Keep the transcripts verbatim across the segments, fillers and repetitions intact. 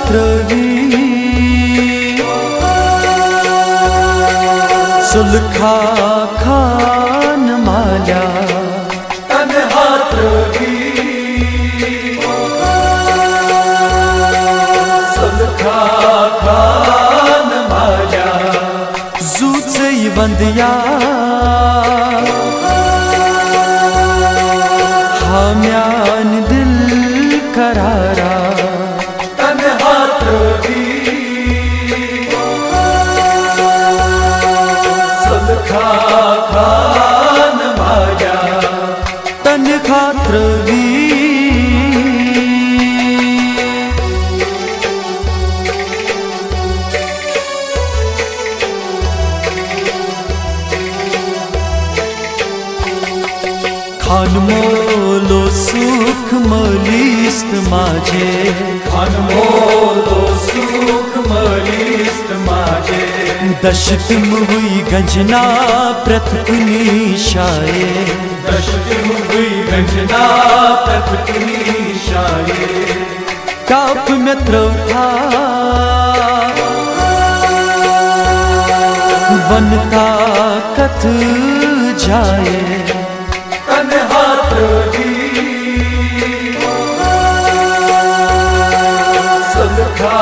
ترٲوی سُلکھا خان مالیٛا۔ تنہا ترٲوی سُلکھا خان مالیٛا۔ زُو ژے ونٛدیا ہا میٛانہِ دِل قرارا۔ تنہا ترٲوی سُلکھا خان مالیٛا۔ تنہا ترٲوی۔ خان مول اوسُکھ مٲلِس تہٕ ماجہِ۔ خان مول اوسُکھ مٲلِس تہٕ ماجہِ۔ دَچھِ تِموٕے گنجنا پرٛٮ۪تھ کُنہِ جایہِ۔ دَچھِ تِموٕے گنجنا پرٛٮ۪تھ کُنہِ جایہِ۔ کاپ مےٚ ترٛٲوتھا وَنتا کتھ جایہِ۔ تنہا ترٲوی سُلکھا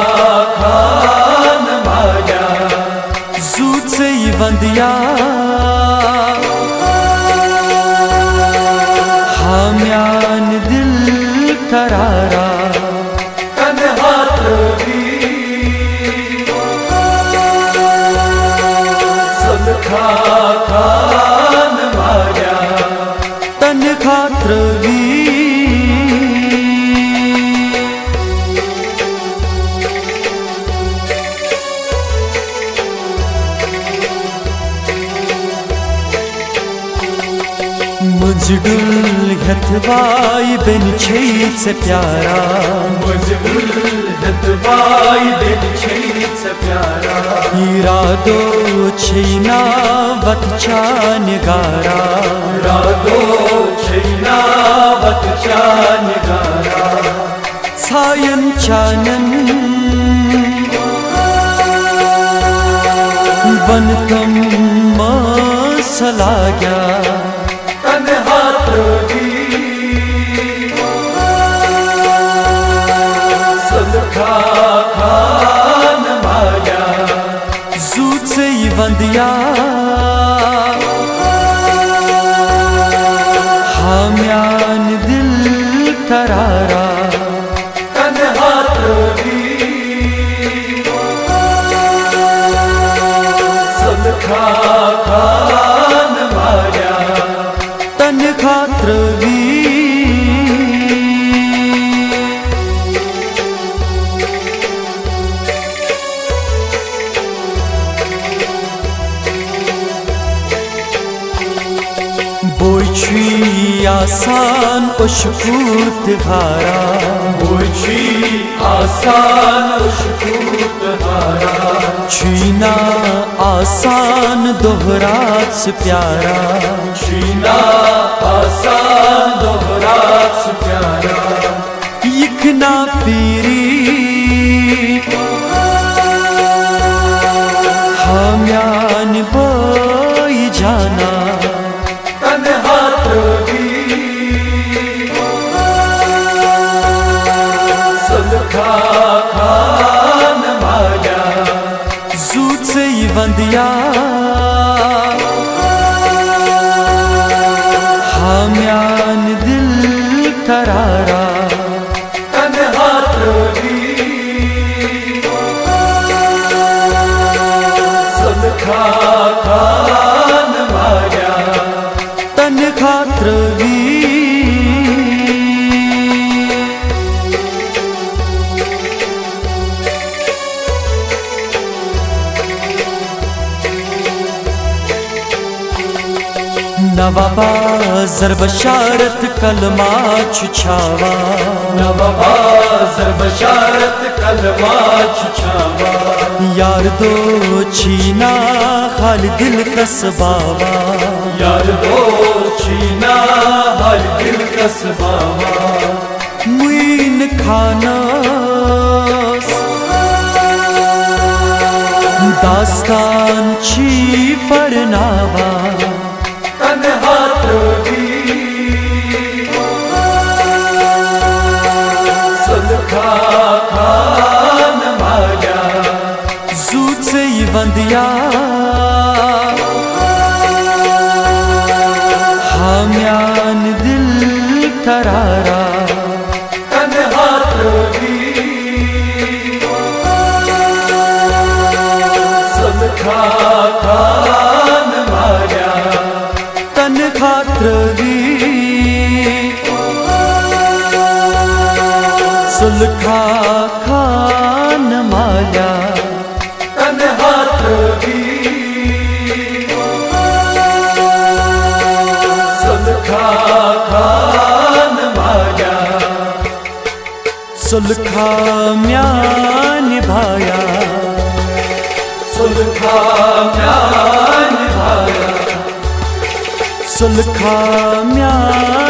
خان مالیٛا۔ زُو ژے ونٛدیا ہا میٛانہِ دِل قرارا۔ تنہا ترٲوی سُلکھا خان مالیٛا۔ تنہا ترٲوی۔ مٔنٛزۍ ڈُل ہٮ۪تھ واے بیٚنہِ چھے ژےٚ پیاران۔ مٔنٛزۍ ڈُل ہٮ۪تھ واے بیٚنہِ چھے ژےٚ پیاران۔ اِرادو چھے نا وَتھ چانہِ گارا۔ اِرادو چھے نا وَتھ چانہِ گارا۔ ژھاین چانن بن تم ماسلا گیا۔ تنہا ترٲوی سُلکھا خان مالیٛا۔ زُو ژے ونٛدیا ہا میٛانہِ دِل قرارا۔ تنہا ترٲوی سُلکھا خان مالیٛا۔ تنہا ترٲوی۔ بوے چھُے آسان عشقُک تہارا۔ بوے چھُے آسان عشقُک تہارا۔ چھُے نا آسان دۄہ رات سُہ پیارا۔ چھُے نا آسان دۄہ رات سُہ پیارا۔ یِکھ نا پیٖری ہا میٛانہِ بٲے جانا۔ تنہا ترٲوی سُلکھا خان مالیٛا۔ زُو ژے ونٛدیا ہا میٛانہِ دِل قرارا۔ تنہا ترٲوی سُلکھا خان مالیٛا۔ تنہا ترٲوی۔ نوابا ضرب شارت کلمہ چھُ چھاوان۔ نوابا ضرب شارت کلمہ چھُ چھاوان۔ یار دو چھینا حال دِل کس باوا۔ یار دو چھینا حال دِل کس باوا۔ معین خانس آستان چھی پرناوان۔ تنہا ترٲوی سُلکھا خان مایا۔ زُژے وندیا ہامیان دل ترارا۔ تنہا ترٲوی سُلکھا خان مایا۔ تنہا ترٲوی سُلکھا خان مایا۔ تنہا ترٲوی سُلکھا خان مایا۔ سُلکھا میانہِ بایا۔ سُلکھا میانہِ بایا۔ سُلکھا میانہِ